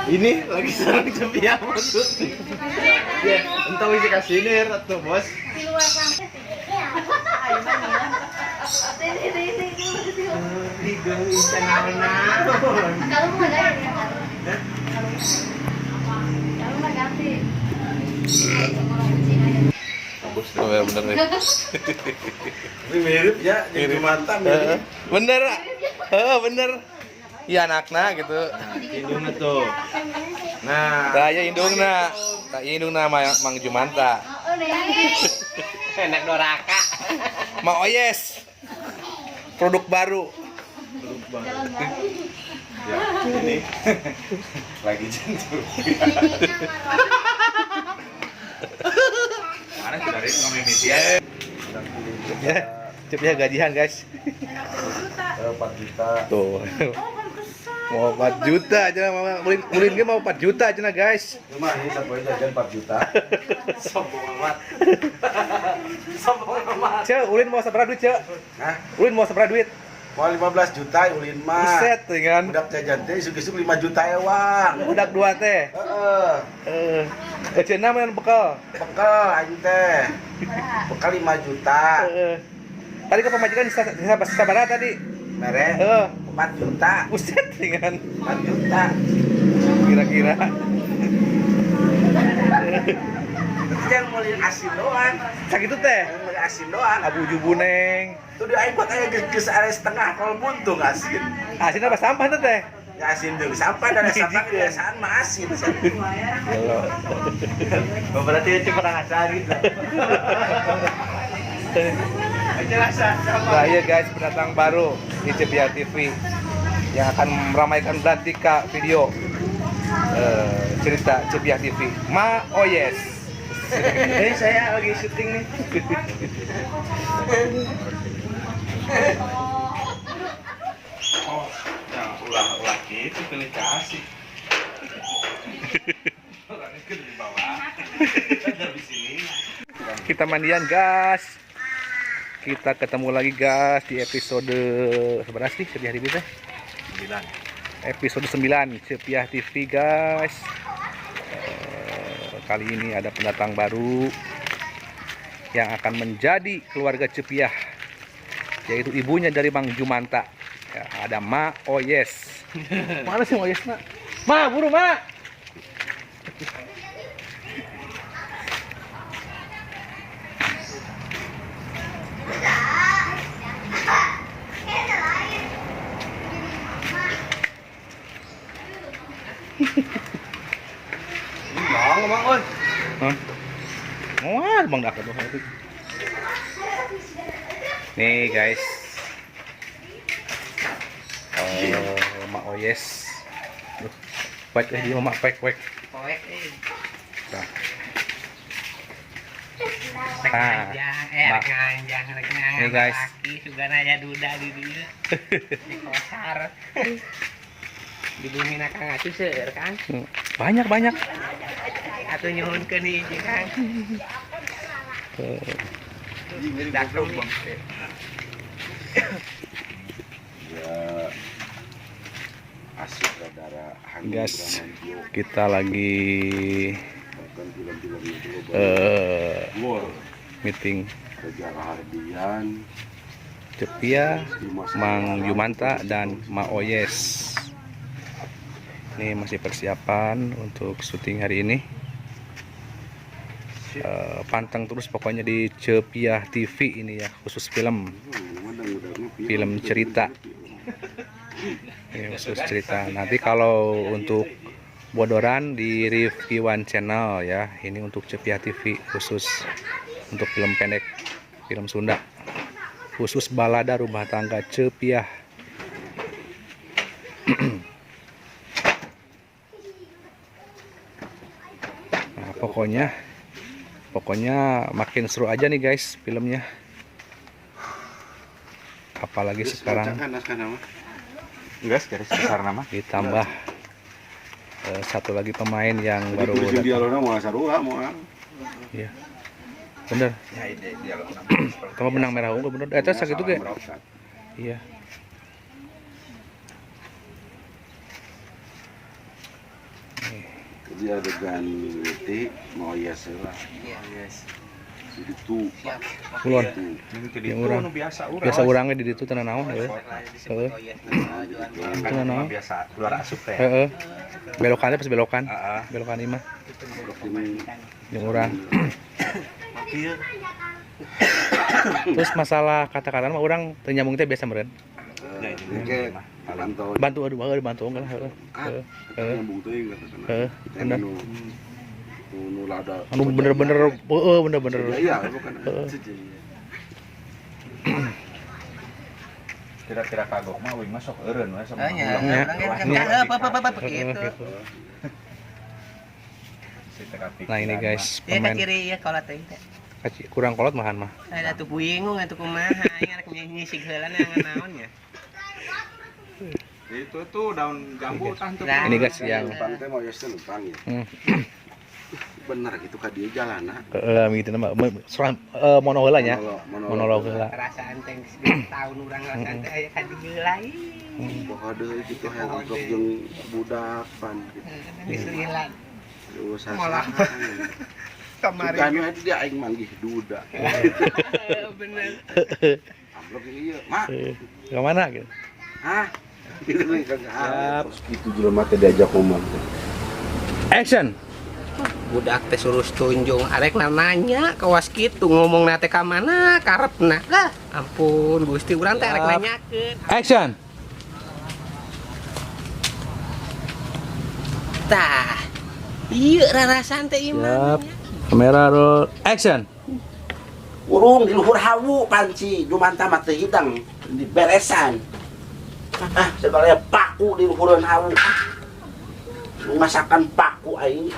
Ini lagi sarang Cepiah maksud. Ya, entah isi kasinir atau bos. Di luar sampai. Ayo mana? Ini ini ini. Kalau mau ada ya. Kalau mau ganti. Bagus tuh ya bener nih. Ini mirip ya, jadi mata mirip. Bener. Bener. Iya anakna gitu. Indungna tuh. Nah, Tah ya indungna. Tah ieu indungna Mang Jumanta. Enak doraka. Ma Oyes. Produk baru. Ya, ini lagi jantung. Mana sudah dari ngomongin ya. Ya, Cepiah gajian guys. 4 juta. Tuh. Mau 4 juta aja mama. Ulin ge mau 4 juta aja guys. Cuma ini satu aja jajan 4 juta. Sombong amat. Sombong amat. Cek, ulin mau seberapa duit, Cek? Hah? Ulin mau seberapa duit? Mau 15 juta ulin mah. Buset, dengan Budak jajan teh isuk-isuk 5 juta ewang. budak dua teh. Heeh. Eh, cenah mah bekal. Bekal aing teh. Bekal 5 juta. Heeh. Tadi ke pemajikan sabaraha tadi? Mere Heeh. 4 juta. Buset dengan 4 juta. kira-kira. Itu yang mulin asin doang. Sakitu teh. Yang mulin asin doang. Abu jubuneng. Tuh di aing buat aya geus area setengah kalau buntung asin. Asin apa sampah tuh teh? Ya asin deui sampah dan sampah kebiasaan mah asin. Gelo. Oh, berarti itu pernah ngasar gitu. Nah, iya guys, pendatang baru di Cepiah TV yang akan meramaikan Belantika video cerita Cepiah TV. Ma Oyes. Ini saya lagi syuting nih. Oh, yang ulah-ulah gitu pilih kasih. Orangnya kan di bawah. Kan di sini. Kita mandian, guys. Kita ketemu lagi guys di episode seberapa sih Cepiah TV teh? 9. Episode 9 Cepiah TV guys. Kali ini ada pendatang baru yang akan menjadi keluarga Cepiah, yaitu ibunya dari Mang Jumanta. Ya, ada Ma Oyes. Mana sih Ma Oyes, Ma? Ma, buru Ma. Bang, bang, oi. Hah? Wah, Bang dak tuh. Nih guys. Oh, Ma Oyes. Duh, Poek eh dia Mak poek poek. Poek eh. Nah, Rek Ah, nganjang, eh Mak. rek nganjang, rek nganjang. Nih, guys. Laki sugana aya duda di dieu. Di kosar. Di bumi na Kang atuh seueur Kang. Banyak banyak. Atuh nyuhunkeun hiji Kang. Tuh. Dakum. Ya. Asik saudara Hanung Guys, Bramantyo. kita lagi Bahkan film-film itu eh War, meeting Reza Rahardian, Cepiah, Dimas Mang Anwar, Jumanta dan Ma Oyes. Ini masih persiapan untuk syuting hari ini. Panteng terus pokoknya di Cepiah TV ini ya, khusus film, film cerita. Ini khusus cerita. Nanti kalau untuk bodoran di Rifki One Channel ya. Ini untuk Cepiah TV khusus untuk film pendek, film Sunda. Khusus balada rumah tangga Cepiah. Nah, pokoknya makin seru aja nih guys filmnya. Apalagi Terus sekarang bacakan naskah nama. Enggak, garis besar nama. ditambah satu lagi pemain yang Jadi baru tulisin datang. dialognya mau sarua mau. Iya. Bener. Ya, ide dialog nama. Kamu benang merah ungu bener. Terus sakitu ge. Iya. Jadi adegan ti mau yes lah. Iya. Yes. Jadi tuh. Siap. Kulon. Itu Yang urang. nu biasa urang. Biasa urangnya di ditu teu naon heuh. Disebut oh yes. Teu naon. Biasa keluar asup teh. Heeh. Belokannya pas belokan. Heeh. Belokan imah Ini jeung urang. Terus masalah kata-kata mah urang teu nyambung teh biasa meureun. Ya, ini Oke, mah. pantau. Bantu aduh heuh bantu enggak lah heeh. Ah, Heeh. nyambung teuing kata sana. Heeh, bener. Nu nu lada. Anu bener-bener heeh bener-bener. Iya, bukan. Heeh. Kira-kira kagok mah uing mah sok eureun we sok. Oh nya, Iya. urang kan Iya. apa gitu. Gitu. Nah ini guys, Iya ka pemain kiri ya kolot teh. kurang kolot mahan mah. Ada tuh bingung atuh kumaha aing arek nyisig heula naon nya. Itu tuh daun jambu tah tuh. Nah. Ini guys yang Lempang teh mau yes teh lempang ya. Bener gitu ka dieu jalana. Heeh gitu nama soal mono heula nya. Monolog heula. Perasaan teh geus tahun urang rasaan teh aya ka dieu lain. Poho deui gitu hayang amplop jeung budak pan gitu. Geus lila. Usaha. Molah. Kamari. Bukan we dia aing manggih duda. Bener. Amplop jeung ieu, Mak. Ke mana gitu? Hah? Gitu we kagak. Terus gitu jelema teh diajak ngomong teh. Action. Budak teh suruh tunjung arek nanya kawas kitu ngomong teh ka mana karepna. Lah, ampun Gusti urang teh arek Siap. nanyakeun. Action. Tah. Ieu rarasan teh Siap. imah. Kamera roll. Action. Urung di luhur hawu panci jumanta mah teu hidang di beresan. Ah, segalanya paku di luhureun hawu. Ah. Masakan paku aing.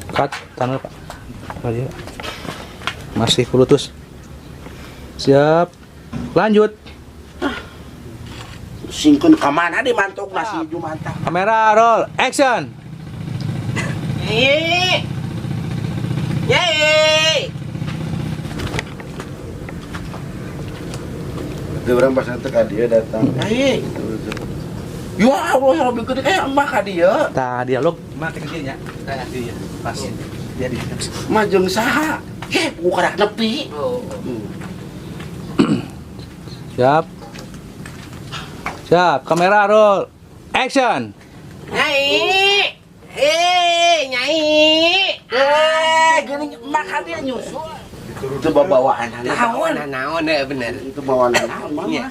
Cut, tanah Pak. Pak. Masih kulutus. Siap. Lanjut. Singkeun ka mana di mantuk nasi jumanta. Kamera roll. Action. Nyai. Nyai. Itu orang pas nanti ka dieu datang. Ai, gitu. Ya Allah, ya Rabbi gede eh emak ka dieu. Tah dialog mah teh nya. Iya, pas. Jadi. Mah jeung saha? Heh, ku karak nepi. Oh. Siap. Siap, kamera roll. Action. Nyai. Eh, Nyai. Eh, gini emak ka dieu nyusul. Itu bawaan naon. Naon ya bener. Itu bawaan naon mah. Iya.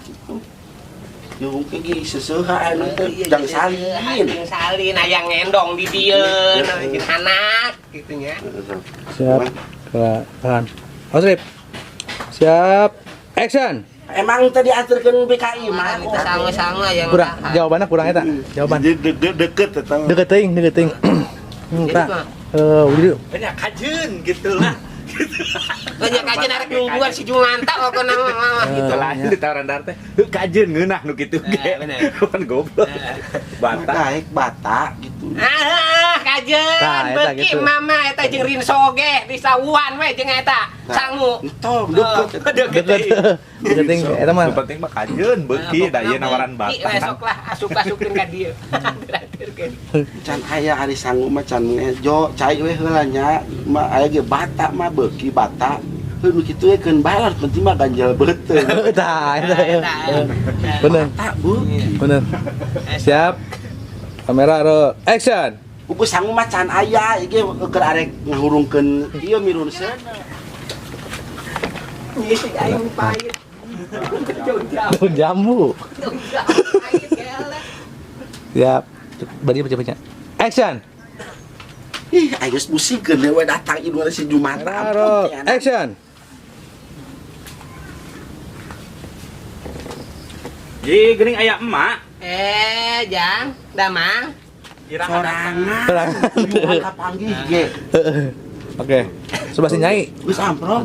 Yung ge seseuha anu teh jang salin. Jang salin aya ngendong di dieu, jeung anak gitu nya. Siap. Tahan. Awas, Rip. Siap. Action. Emang tadi diaturkeun BKI mah. Itu sangu-sangu aya Kurang jawabannya kurang eta. Jawaban. Jadi deket eta. Deket teuing, deket teuing. Tah. Udah. Banyak kajeun gitu lah. Banyak kajeun arek nungguan si Jumanta pokona mah gitu. Lain ditawaran dar teh. Heuh kajeun ngeunah nu kitu ge. Bener. Kan goblok. Bata. Daek bata gitu. Ah, kajeun Tah, eta beuki gitu. mama eta jeung rinso oge di sawuan we jeung eta sangu. Entong deket. Deket. Deket. Deket teuing eta mah. Nu penting mah kajeun beuki da ieu nawaran Beuki bata. we sok lah asup-asupkeun ka dieu. Teraturkeun. Can aya ari sangu mah can ngejo cai we heula nya mah aya ge bata mah beuki bata. Heuh nu kitu we keun bae lah penting mah ganjel beuteung. Tah, eta. Bener. Bata beuki. Bener. Siap. Kamera roll. Action. Buku sangu mah can aya ieu ge keur arek ngahurungkeun ieu mirun seuneu. Nyisik aing pahit. Daun jambu. Daun jambu. Daun jambu pahit gelek. Siap. Bari baca-baca. Action. Ih, aing geus pusingkeun dewe datang ieu si Jumanta. Kamera roll. Action. Ji geuning aya emak. Eh, Jang, damang. Sorangan. Sorangan. Jumanta panggih ge. Oke. Sebelah si Nyai. Geus amprok.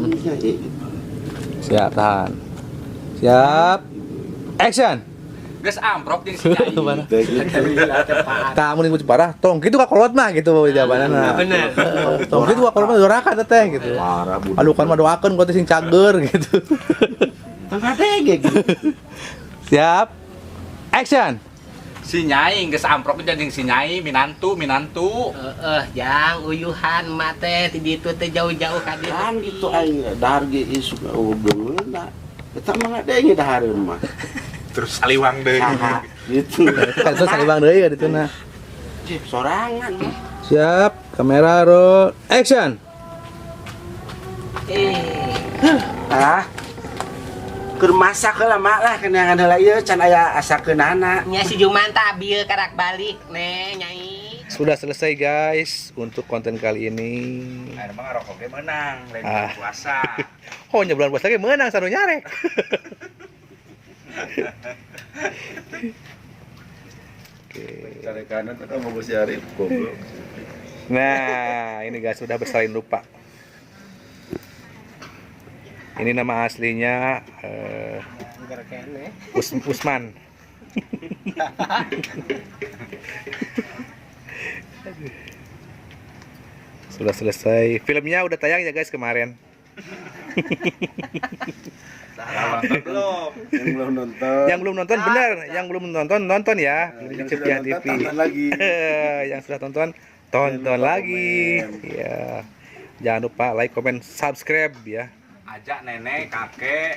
Siap, tahan. Siap. Action. Geus amprok jeung si Nyai. Mana? Tah mun ibu parah, tong kitu ka kolot mah gitu jawabanna. Bener. Tong kitu ka kolot mah doraka teh gitu. Parah budak. Aduh kan mah doakeun kau teh sing cager gitu. Tengah dege gitu. Siap. Action. Si Nyai geus amprok jeung si Nyai minantu minantu. Heeh, jang uyuhan emak teh ti ditu teh jauh-jauh ka dieu. Kan gitu aing dahar ge isuk eueuh beungeuna. Eta mah ngadenge dahareun mah. Terus saliwang deui. Saha gitu. Kan itu salibang deui ka dituna. Cih, sorangan mah. Siap, kamera roll, action. Eh, Ah. Keur masak heula mak lah kenangan heula ieu can aya asakeunana. Nya si Jumanta bieu karak balik ne Nyai. Sudah selesai guys untuk konten kali ini. Ayeuna mah ngarokok ge meunang, lain Ah. puasa. Oh, nya bulan puasa ge meunang sanu nyarek. Oke. Cari kanan atau mau si Arif goblok. Nah, ini guys sudah bersalin lupa. Ini nama aslinya Usman. Sudah selesai. Filmnya udah tayang ya guys kemarin. Nonton belum? Yang belum nonton. Yang belum nonton benar, yang belum nonton nonton ya. Film Yang di sudah Cepiah nonton, TV. tonton lagi. Yang sudah tonton tonton Jangan lupa lagi. komen. Ya. Jangan lupa like, comment, subscribe ya. Ajak nenek, kakek,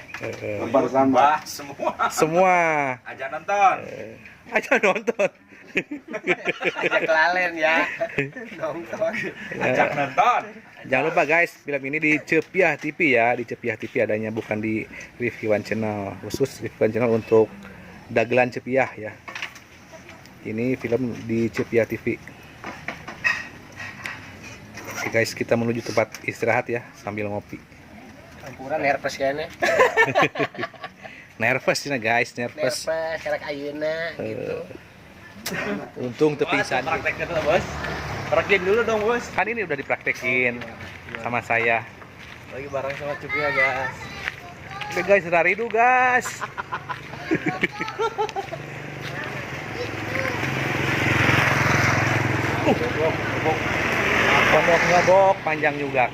Bersama. mbah, semua. Semua Ajak nonton. aja nonton. Ajak kelalen ya. Nonton. Ajak nonton. Jangan lupa guys, film ini di Cepiah TV ya, di Cepiah TV adanya, bukan di Rifki Wan Channel. Khusus Rifki Wan Channel untuk dagelan Cepiah ya. Ini film di Cepiah TV. Oke guys, kita menuju tempat istirahat ya sambil ngopi. Campuran nervous kayaknya. Nervous ya guys, nervous. Nervous karak ayeuna gitu. Untung teu pingsan. Prakteknya dulu, Bos. Praktekin dulu dong, Bos. Kan ini udah dipraktekin sama saya. Lagi bareng sama Cupi ya, guys. Oke guys, raridu guys. Pondoknya bok panjang juga.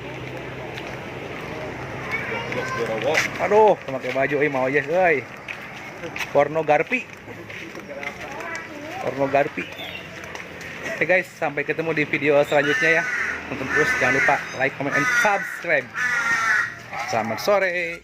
Aduh, pakai baju euy mau yes euy. Pornografi. Pornografi. Oke guys, sampai ketemu di video selanjutnya ya. Nonton terus, jangan lupa like, comment, and subscribe. Selamat sore.